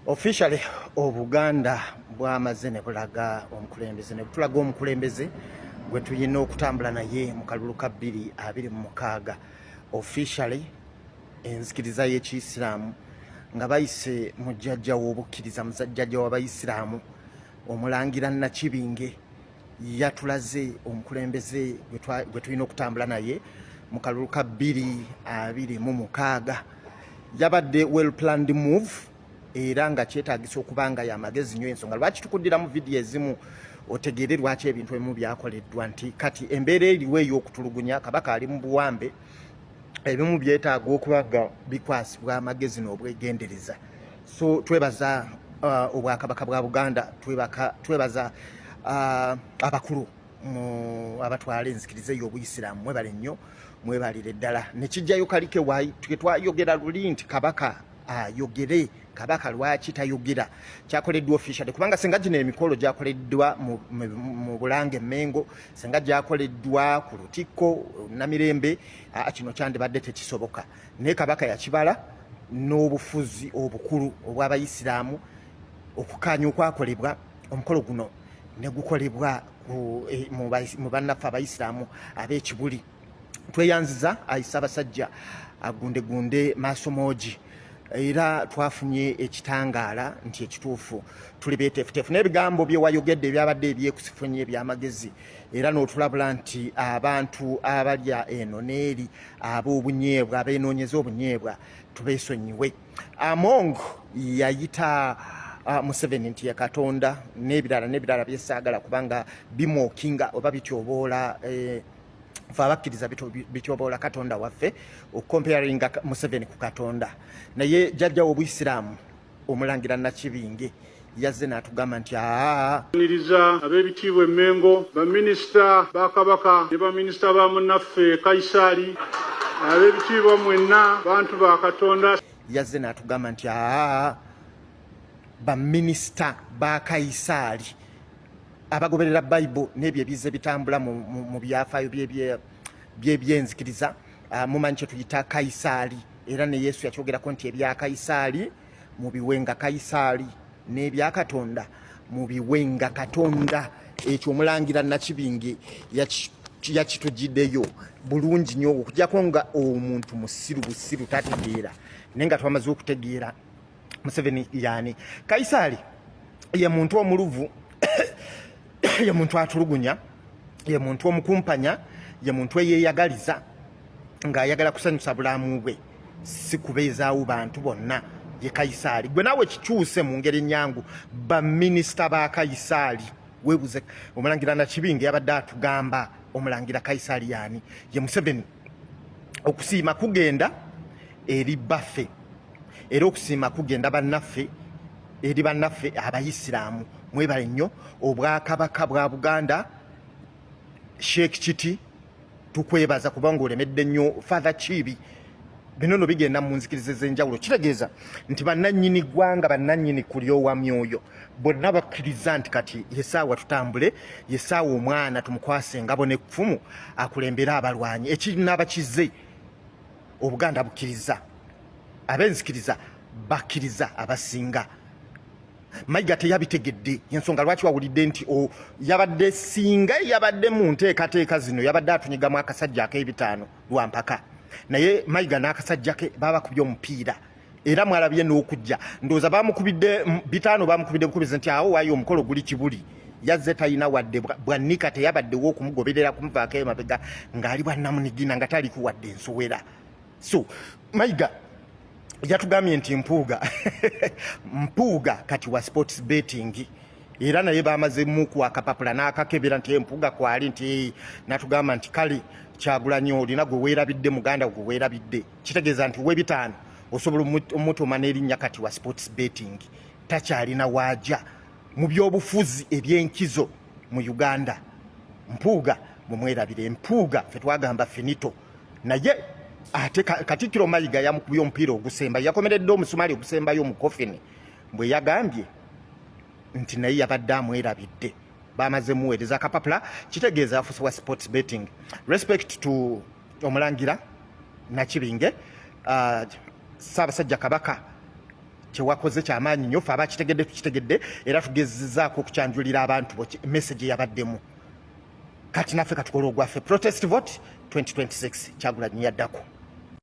Officially Obuganda bwamaze ne bulaga omukulembeze, ne butulaga omukulembeze gwe tulina okutambula naye mu kalulu ka 2026. Officially enzikiriza y'Ekiyisiraamu nga bayise mu jjajja w'obukkiriza, mu jjajja w'Abayisiraamu, Omulangira Nakibinge, yatulaze omukulembeze gwe tulina okutambula naye mu kalulu ka 2026. Yabadde well planned move era nga kyetaagisa okuba nga yamagezi nnyo. Ensonga lwaki tukuddira mu vidiyo ezimu otegeere lwaki ebintu ebimu byakoleddwa, nti kati embeera eriwo ey'okutulugunya Kabaka ali mu buwambe, ebimu byetaaga okuba nga bikwasibwa amagezi n'obwegendereza. So twebaza Obwakabaka bwa Buganda, twebaza abakulu abatwala enzikiriza ey'Obuyisiraamu. Mwebale nnyo, mwebalire ddala. Nekijjayo kalike twayogera luli nti Kabaka ayogere. Kabaka lwaki tayogera? Kyakoleddwa officially, kubanga senga gino emikolo gyakoleddwa mu Bulange Emmengo, senga gyakoleddwa ku Lutikko Namirembe, kino kyandibadde tekisoboka. Naye Kabaka yakibala n'obufuzi obukulu obw'Abayisiraamu, okukaanya okwakolebwa, omukolo guno ne gukolebwa mu bannaffe Abayisiraamu ab'Ekibuli. Tweyanziza ayi Ssaabasajja, agundegunde maaso moogi. Era twafunye ekitangaala nti ekituufu tuli beeteefuteefu n'ebigambo bye wayogedde ebyabadde ebyekusifu ennyo, ebyamagezi, era n'otulabula nti abantu abalya eno n'eri, ab'obunyeebwa, abeenoonyeza obunyeebwa, tubeesonyiwe. Among yayita Museveni nti ye Katonda n'ebirala n'ebirala byesaagala, kubanga bimockinga oba bityoboola fe abakkiriza, bityoboola Katonda waffe okucomparinga Museveni ku Katonda. Naye jjajjawo Obuyisiraamu, Omulangira Nakibinge, yazze n'atugamba nti aa Niriza ab'ebitiibwa Emmengo, baminisita ba Kabaka ne baminisita ba munnaffe Kayisaali, ab'ebitiibwa mwenna, bantu ba Katonda. Yazze n'atugamba nti aa, baminisita ba Kayisaali abagoberera Bayibuli n'ebyo ebizze bitambula mu byafaayo by'ebyenzikiriza, mumanyi kye tuyita Kayisaali, era ne Yesu yakyogerako nti ebya Kayisaali mubiwenga Kayisaali n'ebya Katonda mubiwenga Katonda. Ekyo Omulangira Nakibinge yakitugiddeyo bulungi nnyo, okujjako nga omuntu musiru busiru tategeera. Naye nga twamaze okutegeera Museveni yani Kayisaali, ye muntu omuluvu, ye muntu atulugunya, ye muntu omukumpanya, ye muntu eyeyagaliza ng'ayagala kusanyusa bulamu bwe, si kubeezaawo bantu bonna. Ye Kayisaali. Gwe naawe kikyuse mu ngeri ennyangu, baminisita ba Kayisaali. Weebuze Omulangira Nakibinge yabadde atugamba Omulangira Kayisaali yaani? Ye Museveni. Okusiima kugenda eri baffe, era okusiima kugenda bannaffe, eri bannaffe Abayisiraamu. Mwebale nnyo Obwakabaka bwa Buganda. Sheikh Kiti, tukwebaza kubanga olemedde nnyo Father Kiibi. Bino no bigenda mu nzikiriza ez'enjawulo, kitegeeza nti bannannyini ggwanga, bannannyini kulyowa myoyo bonna bakkiriza nti kati yesaawa tutambule, yesaawa omwana tumukwase engabo n'effumu akulembere abalwanyi. Ekinaaba kize, Obuganda bukkiriza, ab'enzikiriza bakkiriza abasinga. Mayiga teyabitegedde, ensonga lwaki wawulidde nti yabadde, singa yabadde mu nteekateeka zino, yabadde atunyigamu akasajja ak'ebitaano lwampaka. Naye Mayiga n'akasajja ke babakubye omupiira, era mwalabye n'okujja, ndowooza bamukubidde 500, bamukubidde bukubizi nti awo waayo omukolo guli Kibuli. Yazze talina wadde bwannika, teyabaddewo okumugoberera kumuvaako emabega, ng'ali bwannamunigina, nga taliku wadde ensowera. So Mayiga yatugambye nti Mpuuga kati wa sports betting, era naye bamazemu akapapula n'akakebera nti Mpuuga kwali nti natugamba nti kale Kyagulanyi olina gwe weerabidde, muganda gwe weerabidde. Kitegeeza nti webitaano osobola omutuuma n'erinnya kati wa sports betting, takyalina waaja mu byobufuzi ebyenkizo mu Uganda. Mpuuga mumwerabire, Mpuuga fe twagamba finito. Naye ate Katikkiro Mayiga yamukubye omupiira ogusemba, yakomeredde omusumaali ogusembayo mu coffin bwe yagambye nti naye yabadde amwerabidde, bamaze muweereza akapapula, kitegeeza afuuse wa sports betting. Respect to Omulangira Nakibinge, Ssaabasajja Kabaka. Kyewakoze kyamaanyi nnyo. Fe abakitegedde tukitegedde, era tugezezaako okukyanjulira abantu bo message yabaddemu. Kati naffe katukole ogwaffe, protest vote 2026. Kyagulanyi yaddako.